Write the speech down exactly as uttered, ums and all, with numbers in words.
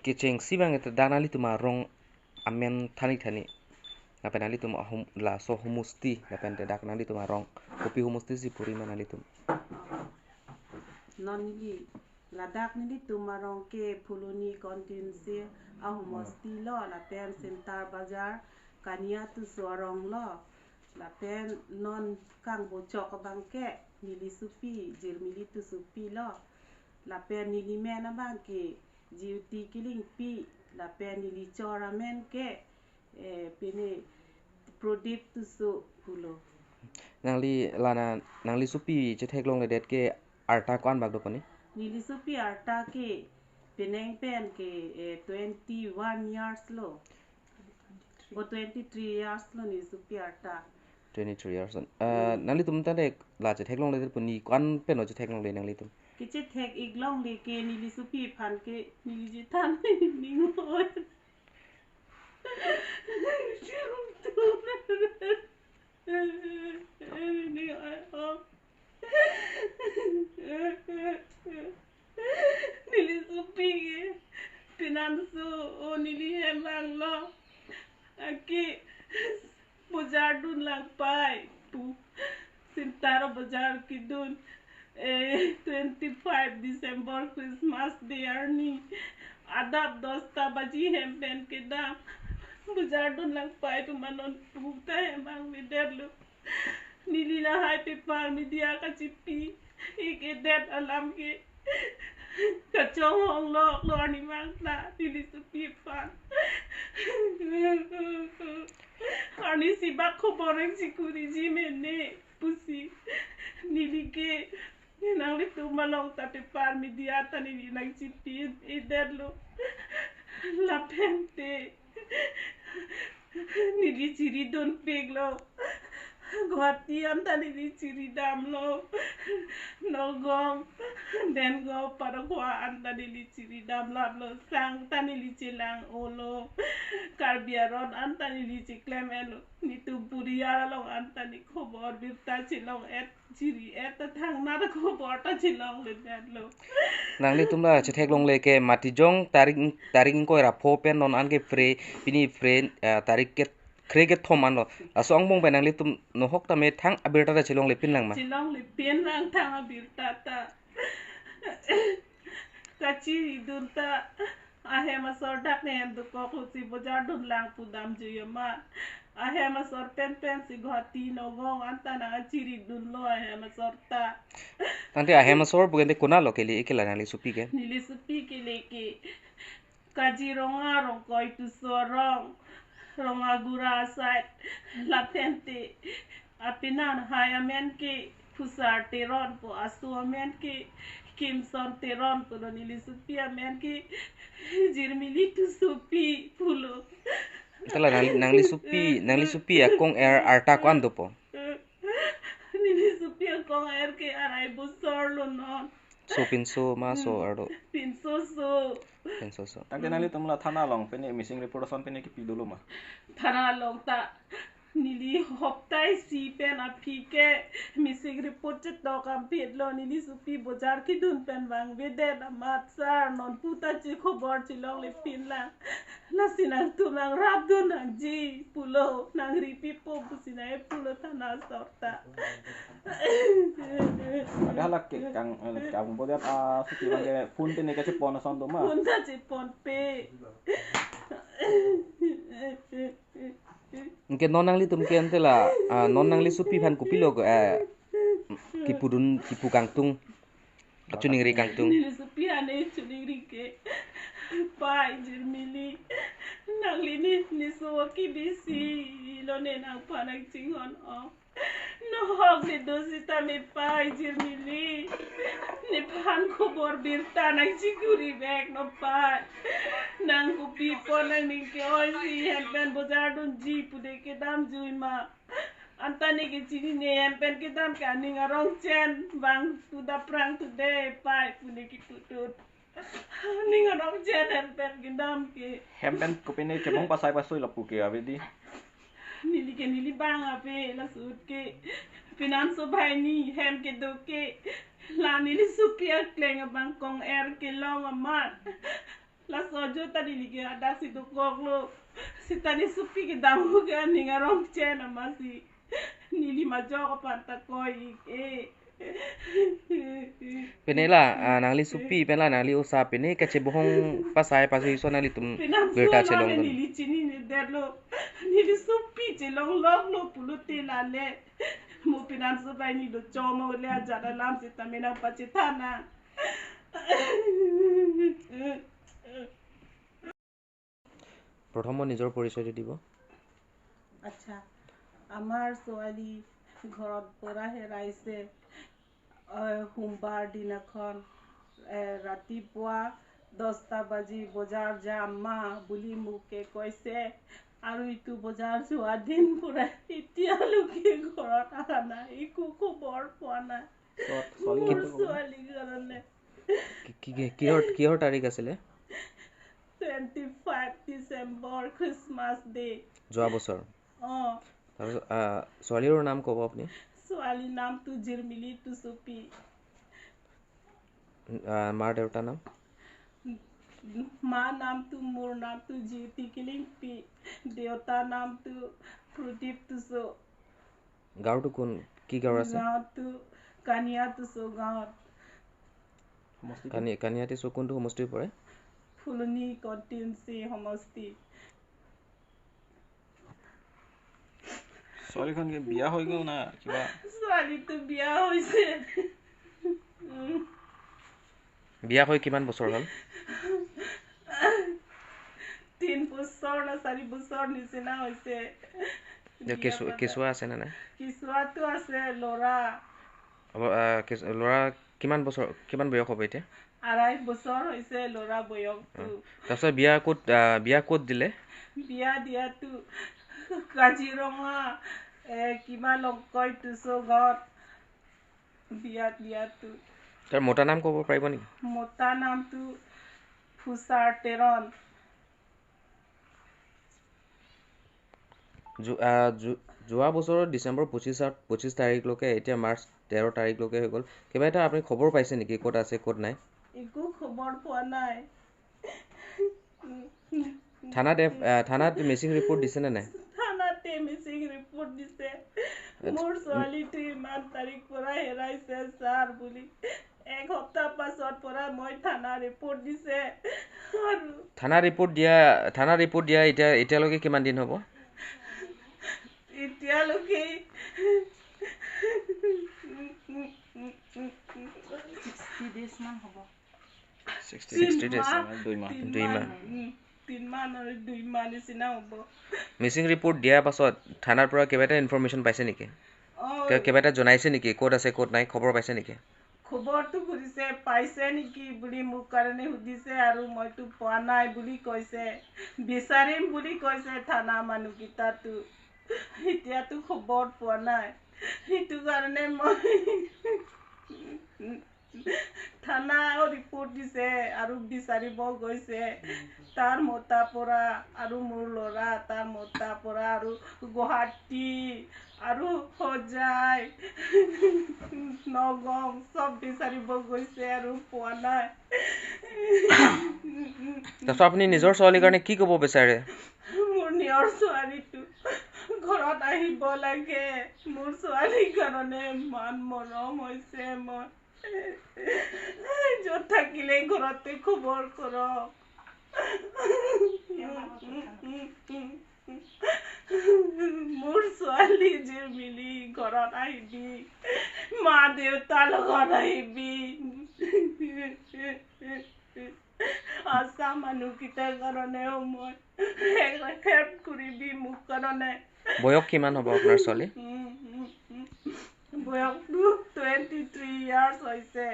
kechengsi abang dak nanglitum arong amen than-ik than-ik. Lapen nanglitum ahom laso homosti lapen dak nanglitum arong kopi homosti si puri ma nanglitum. Non neli ladak nelitum arong ke Phuloni constituency ahomosti lo lapen Sintar Bazar Kania Tisso arong lo. Lapen non kangbochok abang ke neli sopi Jirmili Tissopi lo. Lapen neli men abang ke Jyoti Killingpi lapen neli chor amen ke eh, pine Prodip Tisso pulo. Nangli lana nangli sopi chetheklongledet ke arta ko-an bak do poni? Neli sopi arta ke penang pen ke eh, twenty-one years lo. O twenty-three years lo neli sopi arta. Twenty-three years. Uh, nanglitum tangte la chetheklongledet poni ko-an pen o chetheklongle nanglitum? Kechethek-ik longle ke neli sopi aphan ke neli chethan ning oi. Neli sopi ke penang so o neli hem lang lo. Aki bojar dun lang pai pu. Sintar bojar kedun eh twenty-five December Christmas Day arni adap dosta baji hem pen kedam. Bojar dun lang pai pu ma non puta hem vangvedet lo. Neli lahai paper media kachipi-ik edet alam ke kachonghong lo lo arni mang ta neli sopi aphan. Arnisi bak khobor nangchikuriji mene pusi neli ke nanglitum along ta paper media ta neli nangchipi-ik edet lo. Lapen te neli chiri dunpik lo. Guwahati anta neli chiri damlo. Nagaon, Dengong, Parakhwa anta neli chiri damlaplo. Sang ta neli chelang-olo. Karbi Aron anta neli cheklem-etlo. Netum puriar along anta ne khobor birta chelong-et, chiri-et ta thangnat khobor ta chelongledetlo. Nanglitum la chetheklongle ke Matijong tarik tarik ingkoi ra pho pen non an ke phre pini phre, eh, tarik ke kre kethom anlo. Laso angbong pen nanglitum nohok tame thang abirta ta chelonglepin lang ma? Chelonglepin lang thang abirta ta. Kachiri dun ta ahem asor dak ne hem dokok lo si bojar dun lang pu damjui amat. Ahem asor pen pen si Guwahati Nagaon anta nangchiri dunlo ahem asor ta. Tangte ahem asor pu ke ante konat lo kele-ik ke la nangli sopi ke? Neli sopi kele ke Kaziranga Rongkoi Tisso arong, Rongagura side, lapen te apenan hai amen ke Phusar Teron pu, aso amen ke Kimson Teron pulo, neli sopi amen ke Jirmili Tissopi pulo. Ante la nang, nangli sopi, nangli sopi akong er arta ko-an dopo? Neli sopi akong er ke arai bosor lo non. So pinso ma so arlo? Pinso so. Pinso so. Tangte nanglitum la thana along pine missing report ason pine kipi dolo ma? Thana along ta neli hopta isi pen aphi ke missing report chetok ampit lo, neli sopi bojar kedun pen vangvedet amat sar non puta che khobor chelonglepin lang. Lasi nangtum nangrap dun nangji pulo, nangripipo pusi nangpulo thana asor ta. Ada halak ke kang, eh, kang bojar, ah, sopi abang ke phone te ne kachepon ason do ma? Phone ta cheponpe. Anke non nanglitum ke ante la, ah, non nangli sopi aphan kopilo, eh, kipudun, kipu kangtung? Kachiningri kangtung. Neli sopi aphan ne chiningri ke, pai Jirmili, nangli ne, ne so kebisi lo ne nangphan nangchinghon-o. Nohok ne do sitame pai Jirmili, nephan khobor birta nangchikuri vek non pai. Nang kopi apot nangning ke-oi si hem pen bojar dunji pu de kedamjui ma? Anta ne kechinine hem pen kedam ke aning arong chen vang pu, daprang tu de pai pu ne kiputut. Aning arong chen hem pen kedam ke. Hem pen kopine kebong pasai pasoi lapu ke ave di? Neli ke neli bang ave, laso ahut ke penan so banghini hem kedo ke la neli sopi akleng abang kong er kelong amat. Laso ajo ta neli ke adak si dokoklo. Seta ne sopi kedam ke aning arong chen amatsi neli majok aphan ta koi-ik e. Pine la, ah, nangli sopi pen la nangli osa pine kachebohong pasai pasu iso nanglitum Pinam birta suala chelong ne dun. Neli chinine detlo. Neli sopi chelongloklo pulote lale. Mo pinam subai ni do chomo le ajat alam seta menang pachethana. প্ৰথম মই নিজৰ পৰিচয়টো দিব। আচ্ছা, আমাৰ ছোৱালী ঘৰত পৰা হেৰাইছে। আহ, সোমবাৰ দিনাখন, এ, ৰাতিপুৱা দহটা বাজি বজাৰ যাম মা বুলি মোকে কৈছে। আৰু ইটো বজাৰ যোৱা দিন পৰা এতিয়ালৈকে ঘৰত অহা নাই, একো খবৰ পোৱা নাই। ছোৱা-, ছোৱালী মোৰ নামটো ক'ব? ছোৱালীৰ কাৰণে। কি, কি, কি, কিহৰ, কিহৰ তাৰিখ আছিলে? Twenty five December, Christmas day. যোৱা বছৰ? অ। তাৰপিছত, আহ, ছোৱালীৰ নাম ক'ব আপুনি? ছোৱালীৰ নামটো জিৰমিলি টুচুপি। আহ, মাৰ দেউতাৰ নাম? মা নামটো, মোৰ নামটো জিউতি কিলিংপি, দেউতাৰ নামটো প্ৰদীপ টুচু। গাঁৱটো কোন, কি গাঁৱৰ আছে? গাঁৱটো কানিয়া টুচু গাঁৱত। সমষ্টি কোন? কানি-, কানিয়া টুচু কোনটো সমষ্টিৰ পৰে? ফুলনি কনষ্টিটুৱেঞ্চি সমষ্টি। ছোৱালীখন কি বিয়া হৈ গ'ল না কিবা? ছোৱালীটো বিয়া হৈছে। উম। বিয়া হৈ কিমান বছৰ হ'ল? তিন বছৰ না চাৰি বছৰ নিচিনা হৈছে। এতিয়া কেঁচু-, বিয়া পতা। কেঁচুৱা আছে নে নাই? কেঁচুৱাটো আছে, ল'ৰা। হ'ব, আহ, কেঁচু-, ল'ৰা কিমান বছৰ, কিমান বয়স হ'ব এতিয়া? আঢ়াই বছৰ হৈছে ল'ৰা বয়সটো। অ। তাৰপিছত বিয়া ক'ত, আহ, বিয়া ক'ত দিলে? বিয়া দিয়াটো কাজিৰঙা, এ, কিবা লংকৈ টুচু ঘৰত বিয়া দিয়াটো। তাৰ মতা নাম ক'ব পাৰিব নেকি? মতা নামটো ফুচাৰ তেৰণ। যো-, আহ, যো-, যোৱা বছৰৰ ডিচেম্বৰ পঁচিছত, পঁচিছ তাৰিখলৈকে, এতিয়া মাৰ্চ তেৰ তাৰিখলৈকে হৈ গ'ল। কিবা এটা আপুনি খবৰ পাইছে নেকি, ক'ত আছে, ক'ত নাই? একো খবৰ পোৱা নাই। থানাত এফ-, আহ, থানাত মিচিং ৰিপৰ্ট দিছে নে নাই? থানাতে মিচিং ৰিপৰ্ট দিছে। আচ্ছা। মোৰ ছোৱালীটো ইমান তাৰিখ পৰা হেৰাইছে ছাৰ বুলি। এক সপ্তাহ পাছত পৰা মই থানা ৰিপৰ্ট দিছে। আৰু থানা ৰিপৰ্ট দিয়া, থানা ৰিপৰ্ট দিয়া এতিয়া, এতিয়ালৈকে কিমান দিন হ'ব? এতিয়ালৈকে ছিক্সটি ডেইজ মান হ'ব। Sixty days. ছিক্সটি ডেইজ, তিন মাহ, দুই মাহ। তিন দুই মাহ। মাহ, উম, তিন মাহ আৰু দুই মাহ নিচিনা হ'ব। মিচিং ৰিপৰ্ট দিয়াৰ পাছত থানাৰ পৰা কিবা এটা ইনফৰমেশ্যন পাইছে নেকি? অ। কিবা, কিবা এটা জনাইছে নেকি? ক'ত আছে, ক'ত নাই, খবৰ পাইছে নেকি? খবৰটো সুধিছে, পাইছে নেকি বুলি মোক কাৰণে সুধিছে আৰু মইতো পোৱা নাই বুলি কৈছে। বিচাৰিম বুলি কৈছে থানা মানুহকেইটাতো। এতিয়াতো খবৰ পোৱা নাই। সেইটো কাৰণে মই থানা ৰিপৰ্ট দিছে আৰু বিচাৰিব গৈছে। তাৰ মতা পৰা আৰু মোৰ ল'ৰা, তাৰ মতা পৰা আৰু গুৱাহাটী আৰু হোজাই, নগাঁও চব বিচাৰিব গৈছে আৰু পোৱা নাই। তাৰপিছত আপুনি নিজৰ ছোৱালীৰ কাৰণে কি ক'ব বিচাৰে? মোৰ নিজৰ ছোৱালীটো ঘৰত আহিব লাগে। মোৰ ছোৱালীৰ কাৰণে ইমান মৰম হৈছে মই। য'ত থাকিলে ঘৰতে খবৰ কৰক। মোৰ ছোৱালী জিৰমিলি ঘৰত আহিবি। মা দেউতাৰ লগত আহিবি। আশা মানুহকেইটাৰ কাৰণেও মই হেল্প কৰিবি মোৰ কাৰণে। বয়স কিমান হ'ব আপোনাৰ ছোৱালী? উম, উম, উম। বয়সটো টুৱেণ্টি থ্ৰী ইয়াৰ্ছ হৈছে।